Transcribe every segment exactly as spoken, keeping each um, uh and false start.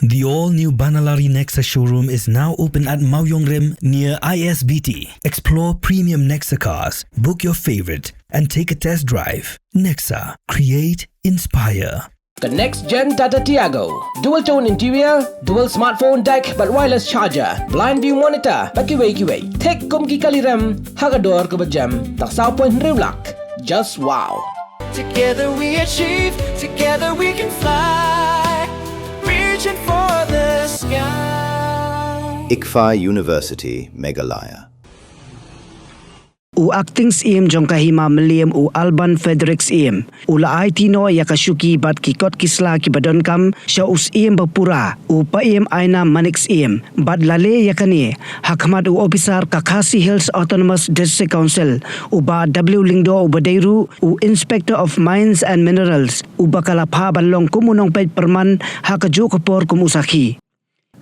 The all-new Banalari Nexa showroom is now open at Mawiong Rim near I S B T. Explore premium Nexa cars, book your favorite, and take a test drive. Nexa, create, inspire. The next gen Tata Tiago. Dual tone interior, dual smartphone deck, but wireless charger, blind view monitor, bad kiwei kiwei. Thik kum ki kali rem, ha ka dor kaba jem, tang saw point hynriew lak. Just wow. Together we achieve, together we can fly. Reaching for the sky. ICFAI University, Meghalaya. U Acting Syiem jong ka Hima Mylliem u Alban Frederick Syiem u la aiti noh ïa ka shuki bad ki kot ki sla kiba donkam sha u Syiem bapura u Paiem Ainam Manik Syiem bad la leh ïa kane ha khmat u ophisar ka Khasi Hills Autonomous District Council u Bah W Lyngdoh uba dei ruh u Inspector of Mines and Minerals uba ka la phah ban long kum u nongpeit pyrman ha kajuh ka por kum u sakhi.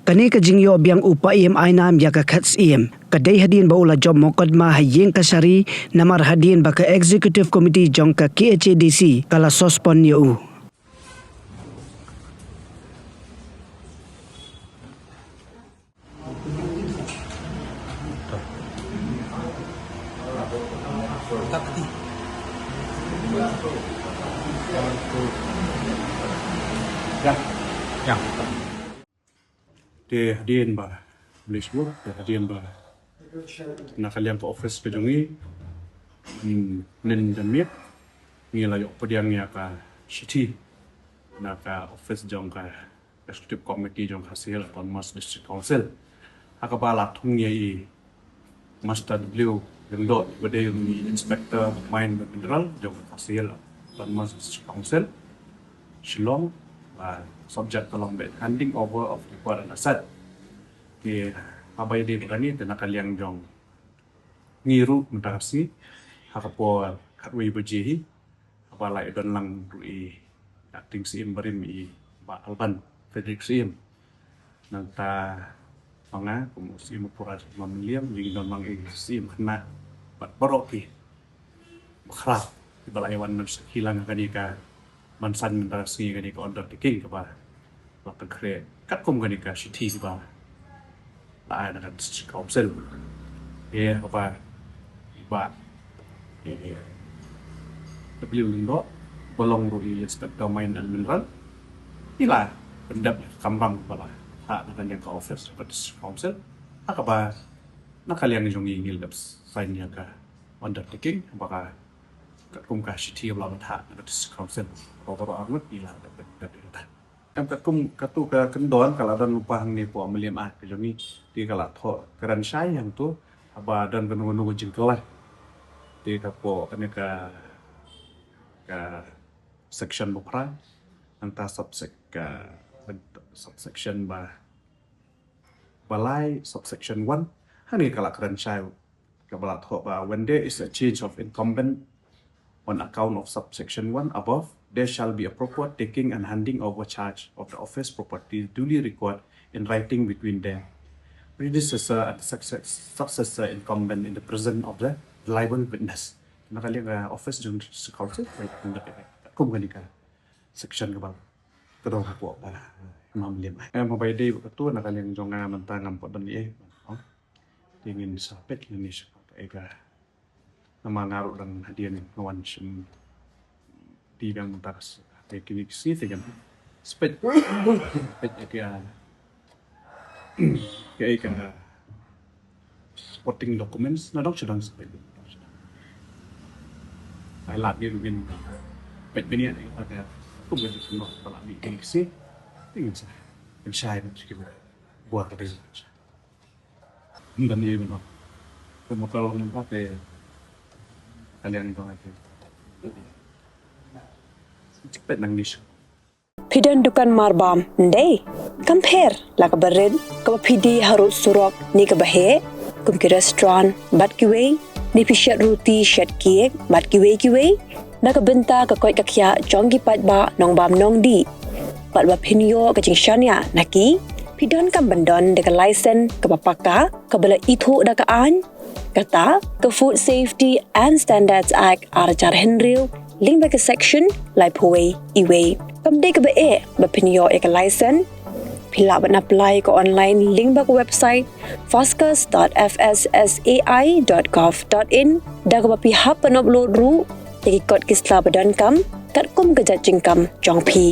Kane ka jingïoh biang u Paiem Ainam ïa ka khet Syiem ka dei hadien ba u la jop mukotduma ha ïing kashari namar hadien ba ka Executive Committee jong ka K H A D C ka la suspend ïa u. Te hadien ba, lishbur, te hadien ba na ka liang ka office ka jong ngi, mm, nen da miet ngi la ïoh pdiang ïa ka shithi na ka office jong ka Executive Committee jong ka Khasi Hills Autonomous District Council. Ha kaba la thung ïa i Master W Lyngdoh, ba dei u Inspector Mine and Mineral jong ka Khasi Hills Autonomous District Council, Shillong, ba subject ka long ba handing over of required asset. Te haba ïadei bad kane te na ka liang jong ngi ruh mynta ka sngi ha ka por khatwei baje hi, haba la ïadon lang ruh i Acting Syiem barim i Bah Alban Frederick Syiem. Nangta ma nga kum u Syiem bapura jong ka Hima Mylliem, jingdon lang i Syiem khynnah bad baroh ki bakhraw kiba la ïa wan ban sakhi lang ha kane ka ban san mynta ka sngi kane ka undertaking kaba la pynkhreh katkum kane ka shithi kaba la ai na ka District Council. Ïa kaba i Bah W Lyngdoh ba long ruh i Inspector Mine and Mineral i la pyndep ïa ka kamram kaba la phah na kane ka office ka District Council. Ha kaba na ka liang jong ngi ngi la dep sign ïa ka undertaking ba ka katkum ka shithi ba la bthah na ka District Council. Baroh baroh arngut ngi la dep dep ïa kata. Em katkum katu ka kyndon ka la don lypa hangne hapoh Mylliem Act ka jong ngi. Te ka la thoh kren shai hangtu haba don kano kano ka jingkylla. Te ka hapoh kane ka, ka section ba phra nangta subsec-, ka subsection ba ba lai, subsection one, hangne ka la kren shai kaba la thoh ba, when there is a change of incumbent on account of subsection one above, there shall be a proper taking and handing over charge of the office property duly recorded in writing between the predecessor and success-, successor incumbent in the presence of the reliable witness. Na ka liang ka office jong District Council, kum kane ka section kaba ka dei hapoh ka Hima Mylliem. Em, haba ïadei bad katu na ka liang jong nga mynta ngam pat don ei ei. Te ngin sa peit ngin ïa shu peit ei ka. Namar nga ruh dang hadien nga wan shim dei biang mynta ka s-, te kine ki sngi te ngin sa peit. Peit ei ka. Ka ei ka supporting documents na dang shu dang sa peit. Ai lad ngi ruh ngin peit bniah ïa ka kum ka jingmut ba la mih kine ki sngi. Te ngin sa pynshai bad ki bor ka dei. Ym don ei ei ban ong. Te motor long mynta te ka liang jong nga te. Peit nangne shuh. Phi don dukan marbam, ym dei? Kam pher la kaba rit, kaba phi die harud surok ne kaba heh, kum ki restaurant bad kiwei, ne phi shet ruti, shet cake bad kiwei kiwei. Na ka bynta ka koit ka khiah jong ki paidbah nongbam nongdih, bad ba phin ïoh ka jingshaniah na ki, phi donkam ban don da ka license kaba paka, kaba la ithuh da ka aiñ, kata ka Food Safety and Standards Act ar hajar hynriew, lyngba ka section laiphew wei, iwei. Kam dei kaba eh ba phin ïoh ïa ka license Phi lah ban apply ka online lyngba ka website foscus dot F S S A I dot gov dot in, da kaba phi hap ban upload ruh ïa ki kot ki sla ba donkam katkum ka jait jingkam jong phi.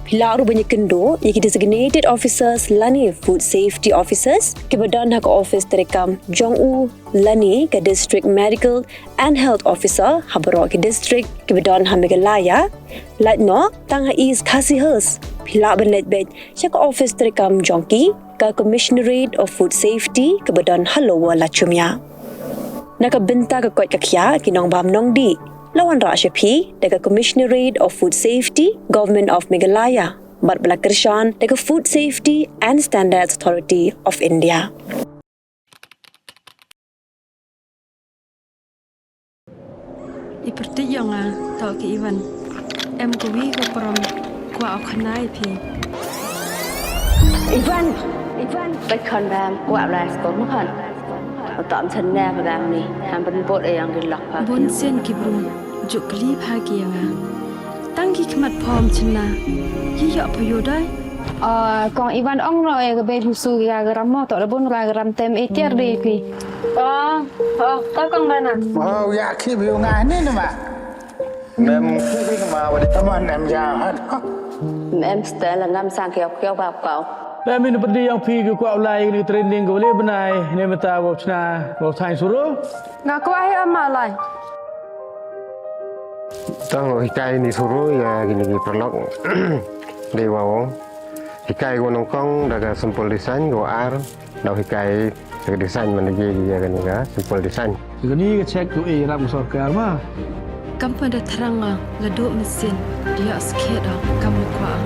Phi lah ruh ban ïakynduh ïa ki designated officers lane food safety officers kiba don ha ka office treikam jong u lane ka district medical and health officer ha baroh ki district kiba don ha Meghalaya. Lait noh tang ha East Khasi Hills, phi lah ban leit beit sha ka office treikam jong ki, ka Commissionerate of Food Safety kaba don ha Lower Lachumia. Na ka bynta ka koit ka khiah ki nongbam nongdih, la wanrah sha phi da ka Commissionerate of Food Safety, Government of Meghalaya, bad ba la kyrshan da ka Food Safety and Standards Authority of India. I pyrthei ïa nga, to ki Ivan. Em kawi ka prom, kwah u khana ïa phi. Ivan, Ivan. Bad khon bam, kwah lai skor ma khon. Utam chen ne ba bam ni, ham ban bot e yang di lok pa. Bun sien ki bru, juk kli pha ki ïa nga. Tang ki khmat phom chynna. Ki ïoh pha ïoh dai. Ah, kong Ivan ong no e ka bei musu ki ga gram mo to da bun ra gram tem e tiar dei phi. Oh, oh, to kong Bana. Oh, ya ki bi nga ni na ma. Mem ki bi ma wa di. Come on, em ja. Mem stel ngam sang kiok kiok bap kau. Mem in pyrdi yang phi ki kwah lai ni training ko le bnai ne meta wa chna wa thang suru. Nga kwah hi ama lai. Tang hikai ni suru ïa kini ki paralok. Dei wa hikai ko nongkong da ka simple design ko ar da hikai da ka design man da ïa kani ka simple design. Kani ka check ko e ram sorkar ma. Kam pa da thrang la do mesin dia skhet kam kwah.